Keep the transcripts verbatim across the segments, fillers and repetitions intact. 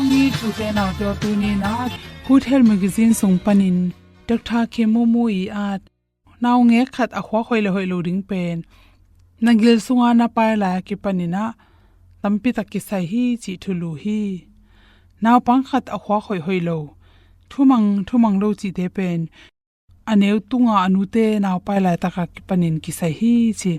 Hi tute naute aw, tuni-in ah Hood Health Magazine sung panin Doctor Khemumu i at naungek khat a khuak hoih le hoih lo ding pen na gil sunga na pailai a kipanin ah tampi tak kisai hi cih thulu hi. Naupang khat a khuak hoih hoih lo, thumang thumang lo cihte pen a neu tunga a nute naupai laitak a kipanin kisai hi ci.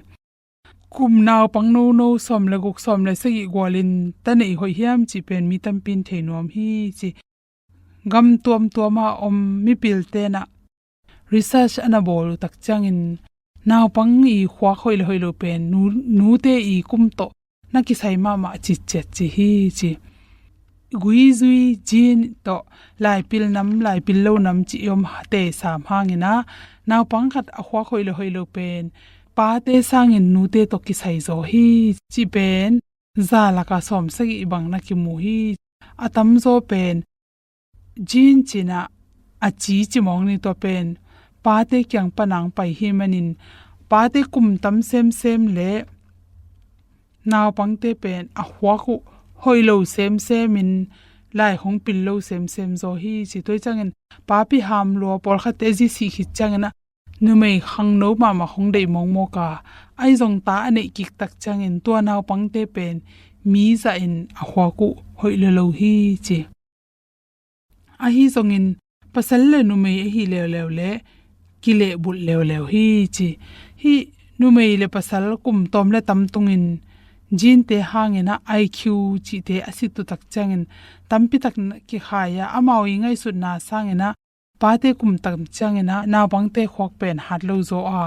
Kum naupang nono sawm le guk sawm le sagih gualin ta neih hoih hiam cih pen mi tampi in thei nuam hi ci. Gam tuamtuama om mipilte in ah research a na bawl uh tak ciangin naupang i khuak hoih le hoih lo pen nu, nute i kum tawh na kisai mahmah citciat ci hi ci. Guizui, gene tawh laipil nam, laipil lo nam cih i om te sam hangin ah naupang khat a khuak hoih le hoih lo pen pate sangin nute tawh kisai zaw hi cih pen za laka sawm sagih bang na kimu hi. A tamzaw pen gene ci-in ah a ci ci mawk ni, tua pen pate kiang pana hong pai hi manin pate kum tam semsem le naupangte pen a khuak uh hoih lo semsemin lai hong pil lo semsem zaw hi ci. Tua hi ciangin papi ham lua, pawlkhatte zi sih khit ciangin ah numei khangno mahmah hong deih mawkmawk a, ahi zong ta a neih kik tak ciangin tua naupangte pen mi zahin a khuak uh hoih lo lo hi ci. Ahi zongin pasal le numei ahi leuleu le kilehbulh leuleu hi ci. Hih numei le pasal kum tawm le tam tungin gene-te hangin ah I Q cihte a sit uh tak ciangin tampi tak kikhai a, amau i ngaihsutna sangin ah pate kum tam ciangin ah naupangte khuak pen hat lo zaw a,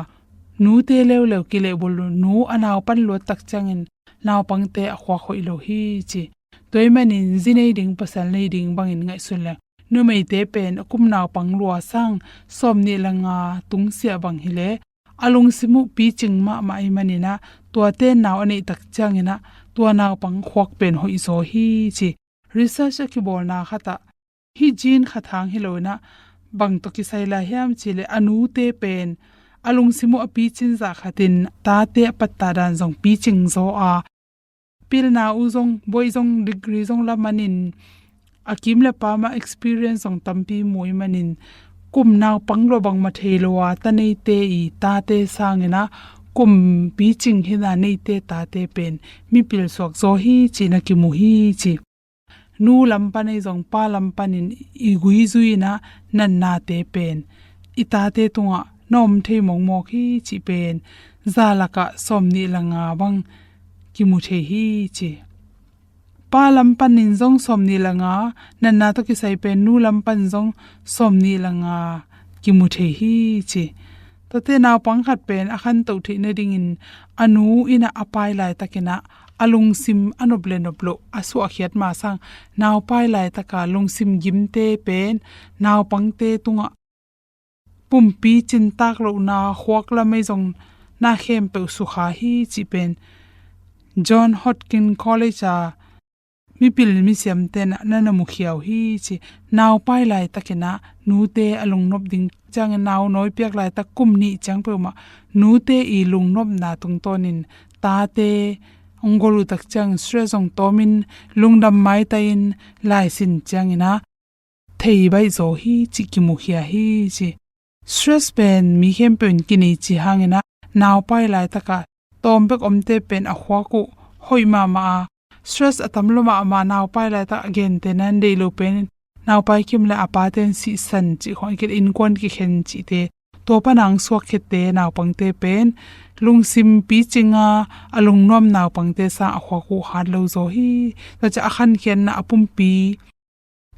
nute leuleu kilehbulh uh, nu a naupan luat tak ciangin naupangte a khuak hoih lo hi ci. Tua ahih manin zi nei ding pasal nei ding bangin ngaihsun leng numeite pen a kum naupang lua sang sawmnih le nga tungsiah bang hi leh a lungsim uh picing mahmah ahih manin ah tuate in nau a neih tak ciangin ah tua naupang khuak pen hoih zaw hi ci. Research a kibawlna khat ah hih gene khat hang hi loin ah bang tawh kisai lai hiam cih leh a nute pen a lungsim uh a picin zah khatin tate a pattah dan zong picing zaw a, pilna uh zong, bawi zong, degree zong la manin a kim le pam ah experience zong tampi mu ahih manin kum naupang lua bangmah thei lo a ta neite i tate sangin ah kum picing hi na neite tate pen mipil suak zaw hi ci-in a kimu hi ci. Nu lam pan ahi zong pa lam panin i guizui-in ah natnate pen i tate tungah na om thei mawkmawk hi cih pen za lakah sawmnih le nga bang kimu thei hi ci. Pa lam panin zong sawmnih le nga, natna tawh kisai pen nu lam pan zong sawmnih le nga kimu thei hi ci. Tuate naupang khat pen a khantoh theih nadingin a nu in ah a pai laitakin ah a lungsim a nop le nop loh a suahkhiat ma sang, naupai laitaka lungsim gimte pen naupangte tungah pumpi cintak lohna khuak lam ahi zong na khempeuh sukha hi cih pen John Hopkins College a mipil misiamte na, na, na mukhia uh hi ci. Naupai laitakin ah nute a lungnop ding ciangin nau nawi piak laitak kum nih ciang peuhmah nute i lungnopna tungtawnin tate hong gol uh tak ciangin stress hong tawmin lungdam maitai-in laisin ciangin ah thei baih zaw hi cih kimukhia hi ci. Stress pen mi khempeuh in kinei ci hangin ah naupai laitaka tawm bek omte pen a khuak uh hoih mahmah a, stress a tam lua mahmah naupai laitak a gente nan deih lo pen naupai kim le a pate in sihsan cih khawng a kileh innkuan kikhen cihte, tua pana hong suakkhete naupangte pen lungsim picing a, a lungnuam naupangte sang a khuak uh hat lo zaw hi. Tua ciah a khankhiatna a pumpi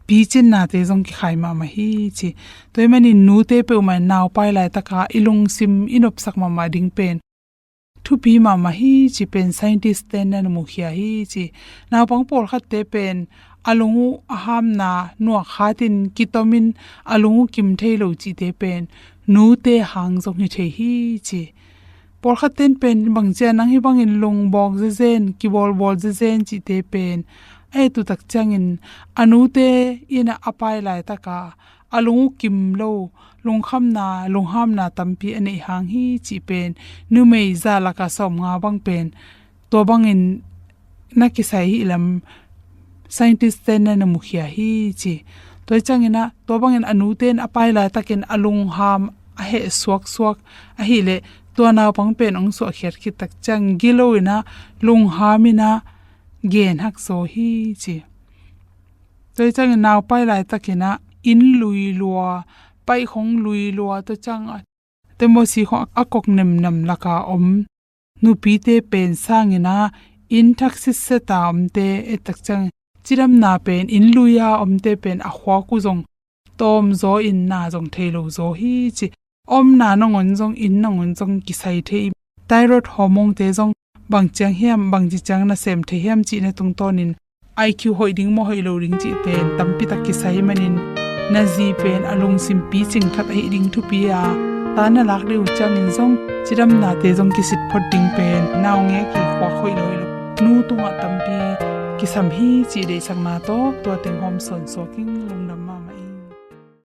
picinnate zong kikhai mahmah hi ci. Tua ahih manin nute peuhmah in naupai laitaka i lungsim i nopsak mahmah ding pen thupi mahmah hi ci pen scientist-te na mukhia hi ci. Naupang pawlkhatte pen a lung uh a hamna nuak hatin kitomin a lung uh kim thei lo cihte pen nute hang zong hi thei hi ci. Pawlkhatte in pen bangcia nang hih bangin lungbawk zezen, kibawlbawl zezen cihte pen a et uh tak ciangin a nute in ah a pai laitaka a lung uh kim lo, lungkhamna, lunghamna tampi a neih hang hi cih pen numei za laka sawmnga bang pen tua bangin na kisai hi lam scientist te na na mukhia hi ci. Tua ciangin ah, tua bangin a nute in a pai laitakin a lungham a heh suaksuak ahileh tua naupang pen hong suahkhiat khit tak ciang gilo in ah lungham in ah gen hak zaw hi ci. Tua ciangin nau pai laitakin ah inn lui lua, paihkhong lui lua, tua ciang a temosi khong a kok nemnam laka om nupite pen sangin ah inn thak sitseta omte et tak ciang cidamna pen inn lui-a omte pen a khuak uh zong tawm zaw in na zong thei lo zaw hi ci. Omna nangawn zong inn nangawn zong kisai thei. Thyroid hormone te zong bang ciang hiam, bang ci ciang na sem thei hiam cih na tungtawnin I Q hoih ding maw hoih lo ding cih pen tampi tak kisai manin na zi pen a lungsim picing khat ahi ding thupi a, ta na lak deuh ciangin zong cidamnate zong kisit phot ding pen naungek hi, khuak hoih lo hoih lo nu tungah tampi kisam hi cih deihsakna tawh tua teng hawm sawn suak ing. Lungdam mahmah.